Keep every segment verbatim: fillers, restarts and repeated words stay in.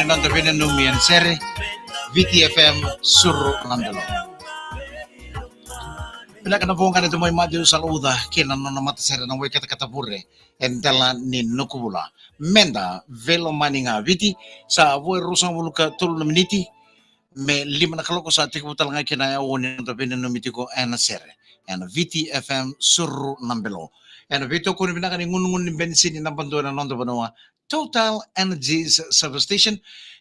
Noda veinanumi ena sere, Viti F M, Suru na Belo. Vinaka na voqa ni Tamai Maciu Salauca kei na nona matasere na Waikatakata Vure e dela ni Nukuvula. Meda veilomani ga Viti, sa vo e ruasagavulu ka tolu na miniti me lima na kaloko, sa tekivu tale ga kina e oni noda veinanumi tiko ena sere ena Viti F M, Suru na Belo. Ena veitokoni vinaka ni gunugunu ni benisini naba dua ena noda vanua, Total Energies Service Station.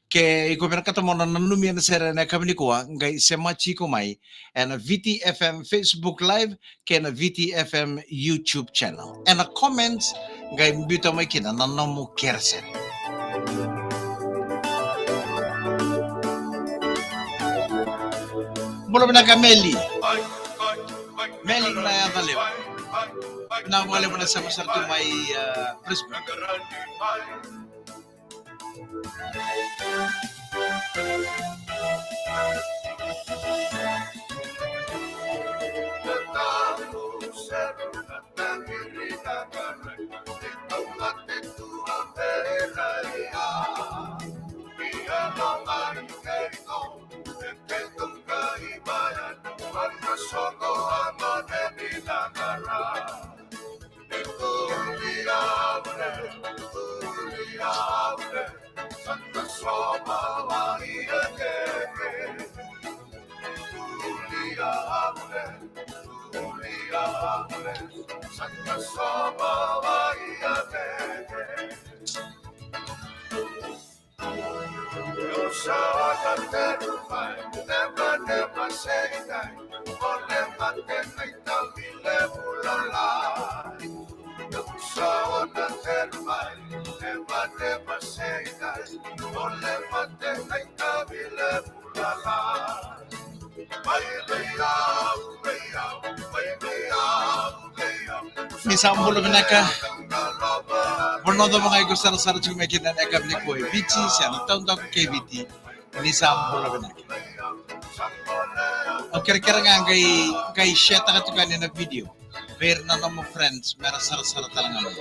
Ke iko vinakata mo na nanumi ena sere ena yakavi nikua, qai sema tiko mai ena Viti F M Facebook Live kei na Viti F M YouTube channel. Ena comments, qai biuta mai kina na nomu keresere. Bula vinaka Meli. Meli na yaca levu. Na vakalevu na sema sara tu mai, uh, Brisbane. Ni sa bula vinaka. Vanua cava ga iko sarasara tiko mai kina ena yakavi nikua, e Viti se na taudaku kei Viti. Ni sa bula vinaka. Au kerekere ga qai, qai share-taka tiko yani na video vei ira na nomu friends mera sarasara tale ga mai.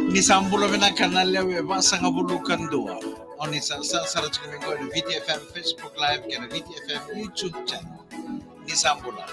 Ni sa bula vinaka na lewe vasagavulu ka dua. O ni sa, sa, sarasara tiko mai qo ena Viti F M Facebook Live kei na Viti F M YouTube channel. Ni sa bula.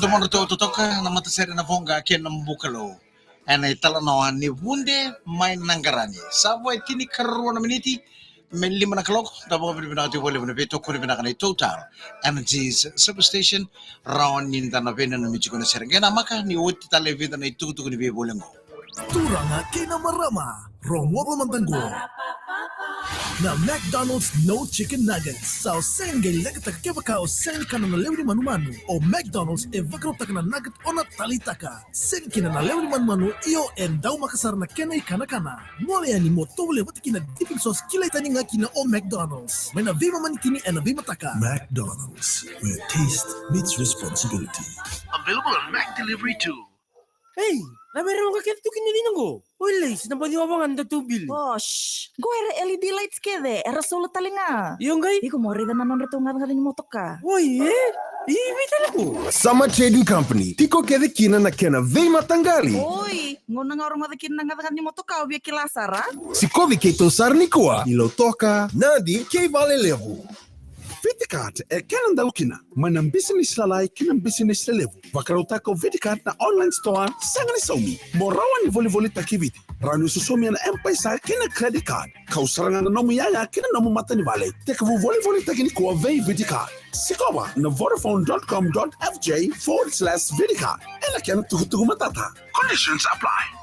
Domodratou totoka na matasere na Voqa kei na Bukalou. Ena italanoa ni Vude mai Naqarani. Sa vo e tinikarua na miniti me lima na kaloko. Da vakavinavinaka tiko vakalevu na veitokoni vinaka na Total Energies Service Station. Rawa ni da na veinanumi tiko na sere. Qai namaka ni oti tale e vica na itukutuku ni veivoli oqo. Turaga kei na marama, rogoca mada qo. Na McDonald's no chicken nuggets. Sa o sega ni qai leqataka kevaka o sega ni kana na lewe ni manumanu. O McDonald's e vakarautaka na nugget o na taleitaka. Sega kina na lewe ni manumanu, io e daumaka sara na kena ikanakana. Gole yani mo tovolea vata kei na dipping sauce kilai tani ga kina o McDonald's. Mai na veimama ni timi ena veimataka. McDonald's, where taste meets responsibility. Available on Mac Delivery too. Ei, na vei rau ga kece tu kina dina qo. Oi lei, se na baci wava ga na datou bili. Osh, qo era L E D lights kece, era solar tale ga. Io qai? Iko mo raica na nodratou gacagaca ni motoka. Oi e? I vei tale qo? Summer Trading Company, tiko kece kina na kena veimataqali. Oi, gauna ga o rogoca kina na gacagaca ni motoka o via kila sara. Sikovi keitou sara nikua i Lautoka, Nadi kei Valelevu. Vitcard e kena dau kina mai na bisinisi lalai ki na bisinisi lelevu. Vakarautaka o Vitcard na online store sega ni saumi. Mo rawa ni volivolitaki Viti. Rawa ni sosomi ena M-PAiSA kei na credit card. Kau sara ga na nomu iyaya kei na nomu matanivale. Tekivu volivolitaki nikua vei Vitcard. Sikova na vodafone dot com dot F J forward slash Vitcard. Ena kena tukutuku matata. Conditions apply.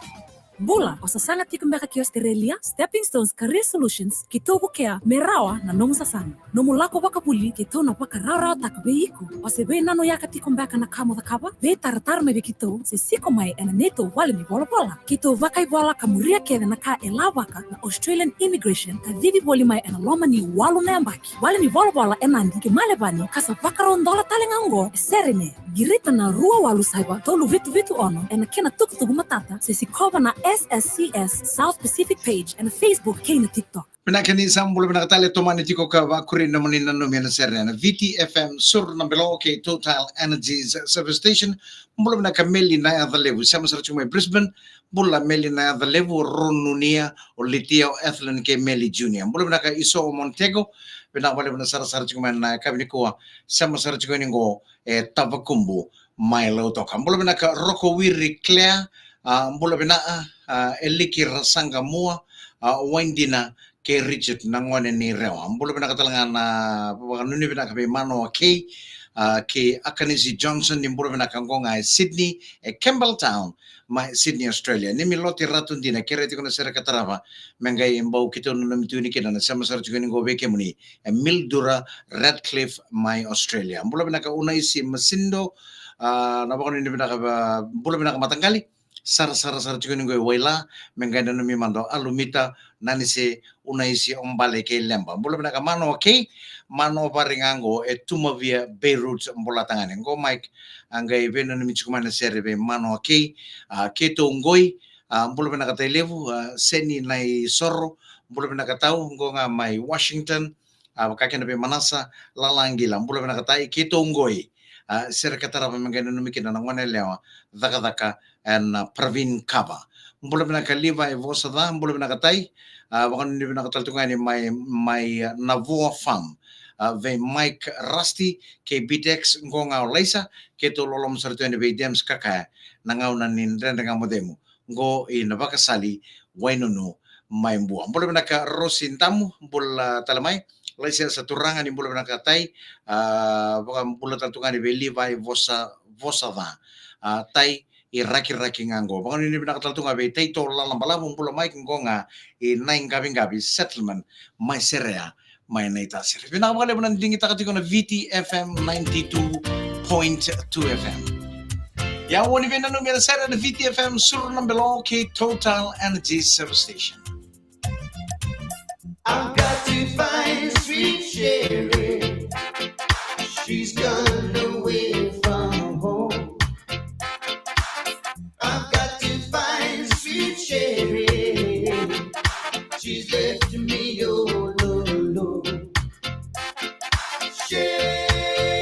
Bula, o sasaga tiko beka ki Australia? Stepping Stones Career Solutions, keitou vukea me rawa na nomu sasaga. Nomu lako vakavuli, keitou na vakarawarawataka vei iko. O se veinanuyaka tiko beka na ka mo cakava? Veitaratara mai vei keitou, se siko mai ena neitou vale ni volavola. Keitou vakaivola ka muria kece na ka e lavaka na Australian Immigration, ka cici voli mai ena loma ni walu na yabaki. Vale ni volavola e Nadi kei Melevani, ka sa vakarau dola tale ga oqo e sere me qirita na rua walu saiva tolu vitu vitu ono ena kena tukutuku matata, se sikova na S S C S South Pacific page ena Facebook kei na TikTok. Vinaka ni sa bula vinaka tale, tomani tiko ka vakuri na nomuni nanumi ena sere ena Viti F M Sur na Belo kei Total Energies Service Station. Bula vinaka Meli na Yaca Levu, sema sara tiko mai Brisbane. Bula Meli na Yaca Levu, Ron Nunia, o Litia, o Ethlyn kei Meli Junior. Bula vinaka Iso o Montego, vinaka vakalevu na sarasara tiko mai na yakavi nikua, sema sara tiko yani qo e Tavakubu mai Lautoka. Bula vinaka Roko Wiri Claire, a, bula vinaka, a, Eliki Rasaqa Mua, a, Waidina kei Richard na gone ni Rewa. Bula vinaka tale ga na vakanuinui vinaka vei Manoa Kei, a, kei Akanisi Johnson, ni bula vinaka qo ga e Sydney, e Campbelltown, mai Sydney, Australia. Ni mi loti ratu dina, kere tiko na sere ka tarava, me qai bau keitou nanumi tu ni kina na sema sara tiko ni qo vei kemuni, e Mildura Radcliffe mai Australia. Bula vinaka Unaisi Masindo, a, na vakanuinui vinaka, a, bula vinaka mataqali, sarasara sara tiko ni qo e Waila, me qai nanumi mada o Alumita, Nanise, Unaisi, Obale kei Leba. Bula vinaka Manoa Kei, Manoa Vari ga qo e Tumavia, Beirut, bula tagane. Qo Mike, a qai veinanumi tiko mai na sere vei Manoa Kei, a, keitou qoi, a, bula vinaka Tailevu, a, Seni Naisoro, bula vinaka tau, qo ga mai Washington, a, vaka kina vei Manasa Lalaqila, bula vinaka tai, keitou qoi, a, sere ka tarava me qai nanumi kina na gone yalewa, cakacaka, ena, a, Pravin Kava. Bula vinaka Liva e Vosa Ca, bula vinaka tai, a, vakanuinui vinaka tale tu ga yani mai, mai, a, Navua Farm, a, vei Mike Rusty, kei Bitex, qo ga o Laisa, keitou loloma sara tu yani vei James Kakaya, na gauna ni Dredre Ga Mo Cegu. Qo i Navakasali, Wainunu, mai Bua. Bula vinaka Rosi Damu, bula tale mai. Laisesa Turaga ni bula vinaka tai, a, vakabula tale tu ga yani vei Liva e Vosa, Vosa Ca. A, tai i Rakiraki ga qo. Vakanuinui vinaka tale tu ga vei Taito Lalabalavu, bula mai qo ga i Naiqaviqavi Settlement, mai Serea, mai Naitasiri. Vinaka vakalevu na digitaka tiko na Viti F M ninety-two point two F M. Ia, o ni veinanumi ena sere na Viti F M Sur na Belo kei Total Energy Service Station. I've got to find sweet Sherry. She's gone away from home. I've got to find sweet Sherry. She's left me all alone. Sherry,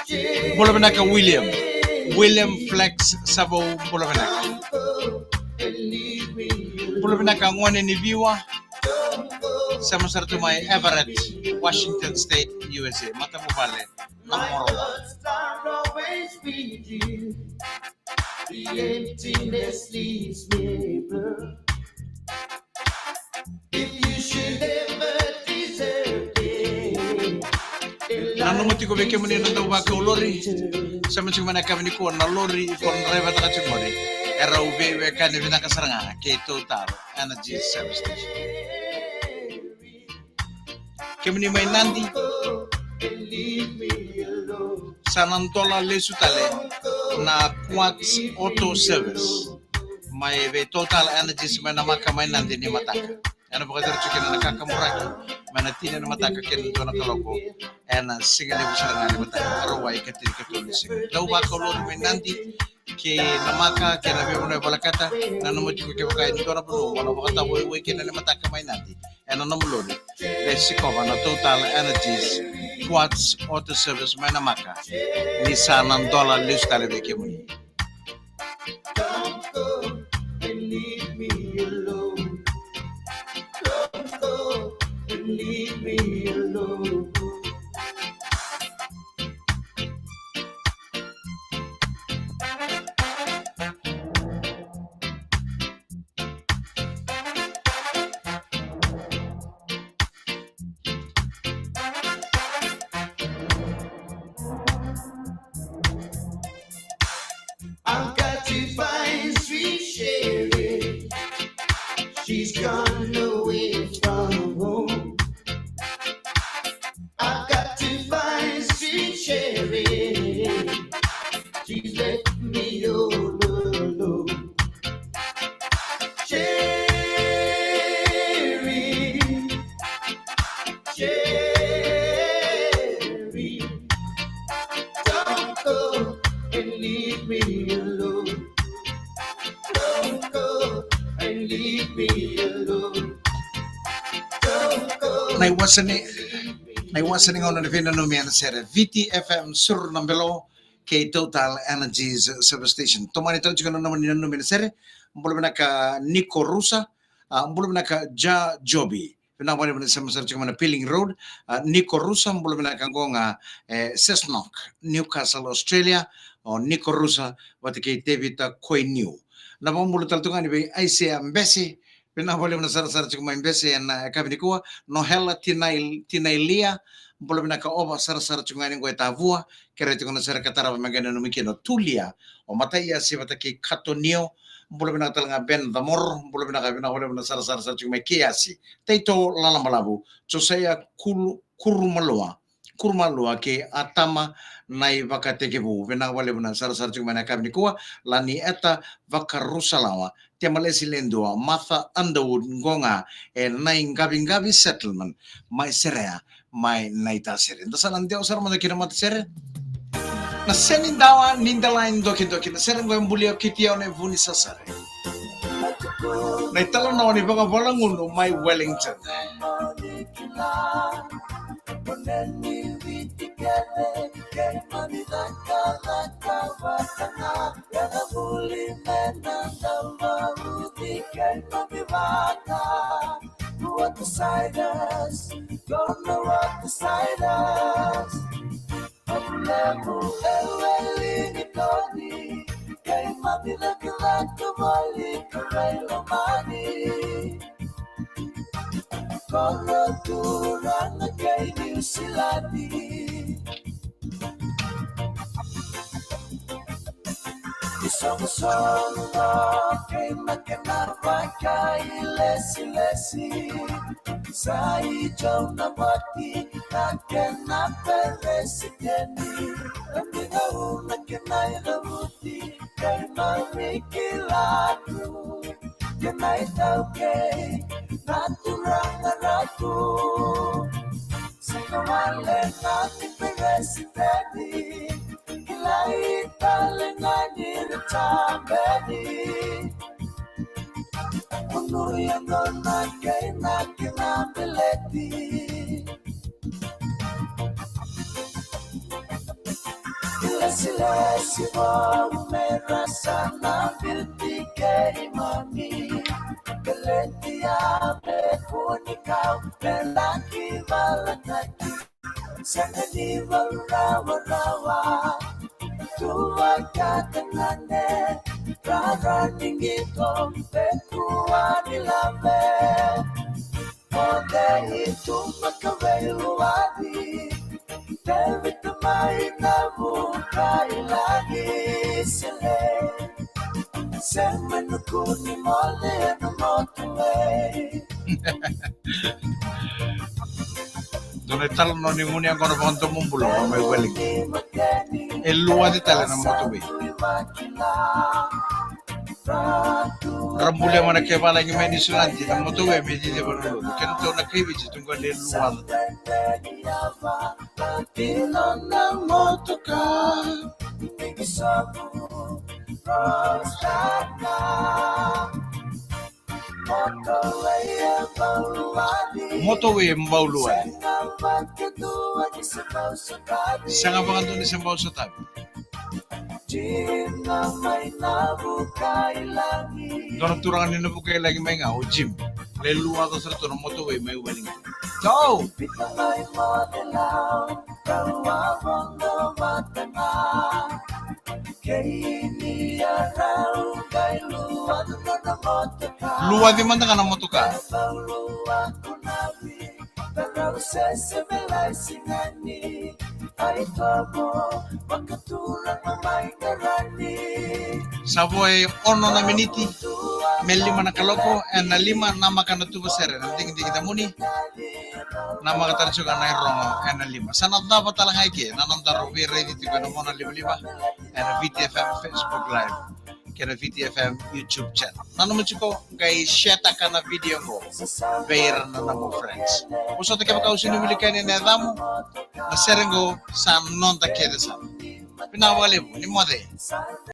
Sherry. Bula vinaka William. William Flex Savou, bula vinaka. Bula vinaka gone ni Viwa. Sema sara tu mai Everett, Washington State, U S A. Matavuvale na Moroa. Nanuma tiko vei kemuni na dau vakau lori. Sema tiko mai na yakavi nikua na lori iko na draivataka tiko qori. Erau veiwekani vinaka sara ga kei Total Energy Service Station. Kemuni mai Nadi, sa na dola lesu tale na Quartz Auto Service mai vei Total Energies mai Namaka mai Nadi ni mataka. Ena vakatara tiko kina na kakamuraki mai na tini ni mataka kei na dua na kaloko ena siga levu sara ga ni mataka, Arawai ka tinikatolu ni siga. Dau vakau lori mai Nadi kei Namaka kei na veivanua e volekata. Nanuma tiko kevaka e dua na vanua mo na vakatavoiwai kina ni mataka mai Nadi, ena nomu lori e sikova na Total Energies Quartz Auto Service mai Namaka, ni sa na dola lesu tale vei kemuni. Don't go and leave me alone. Don't go and leave me alone. I've got to find sweet Sherry. She's gone away from home. I've got to find sweet Sherry. She's left me all alone. Sherry, Sherry, don't go and leave me alone. Don't go and leave me alone. Don't go. Na iwase ni, na iwase ni gauna ni veinanumi ena sere. Viti F M, Suru na Belo kei Total Energies Service Station. Tomani tale tiko na nomuni nanumi ena sere. Bula vinaka Niko Rusa. A, bula vinaka Ja Jobi. Vinaka vakalevu na sema sara tiko mai na Pilling Road. A, Niko Rusa, bula vinaka qo ga e Cessnock, Newcastle, Australia. O Niko Rusa vata kei Tevita Koiniu. Na vakabula tale tu ga yani vei Aisea Bese. Vinaka vakalevu na sarasara tiko mai Bese ena yakavi nikua. Nohela Tinai, Tinailia, bula vinaka. Ova sarasara tiko ga yani qo e Tavua. Kere tiko na sere ka tarava me qai nanumi kina. Tulia, o Mataiasi vata kei Katonio, bula vinaka tale ga. Ben Camor, bula vinaka, vinaka vakalevu na sarasara sara tiko mai Kiasi. Taito Lalabalavu, Josaia Kulu, Kurumalua, Kurumalua kei Atama Naivakatekivu. Vinaka vakalevu na sarasara tiko mai na yakavi nikua. Lani Eta Vakarusalawa, Temalesi Ledua, Martha Underwood qo ga e Naiqaviqavi Settlement, mai Serea, mai Naitasere. Da sa na dewa sara mada ki na matasere. Na seni dawa ni dela e dokidoki, na sere qo e bulia kiti au na vu ni sasare. Na italanoa ni vakavalegunu mai Wellington. What the ciders, gonna what the ciders. Problemu e weli ni toni, kei mami na kilaka voli ka rai lomani. Kono turaga kei Niusiladi. Isoqosoqo kei na kena vakailesilesi. Sa i John Naboti na kena peresiteni. Amigauna kei na icavuti kei na wikilatu. Kei na itaukei na turaga ratu. Sega wale na ni peresiteni. Kilai tale ga ni tabeni. Kunu yaqona kei na kena beleti. Ila Sivo me rasa na bilti kei mami. Beleti a me kuni kau me laki valataki. Sega ni valu rawarawa. Tua ka tagane rara ni qito pe kua ni lave. Moce i tu maka veiluaci. Tevita mai na vuka i lagi sele. Sema na kuni mole na motu e. Dua na italanoa ni gunu yaqona vakadomobula mai Wellington. E luaci tale na motorway. Ra bulia mai na kaivalagi mai Niusiladi na motorway me ciciva na lotu. Kedatou na kai Viti tu qo e luaca. Tino na motoka. Motorway e bau luaci. Sega vakadua ni se bau sotavi. Dua na turaga ni na vuka i lagi mai ga o Jim. Le luaca sara tu na motorway mai Wellington. Go! Luaci mada ga na motoka. Sa vo e ono na miniti me lima na kaloko, ena lima namaka na tuva sere, na digidigi damuni. Namaka tale tiko ga na irogo ena lima. Sa na cava tale ga i ke na noda ro veiraici tiko ena mona livaliva ena Viti F M Facebook Live kei na Viti F M YouTube channel. Nanuma tiko qai share-taka na video qo vei ira na nomu friends. Vosota kevaka o sega ni wilika yani na yacamu, na sere qo sa noda kece sara. Vinaka vakalevu ni moce.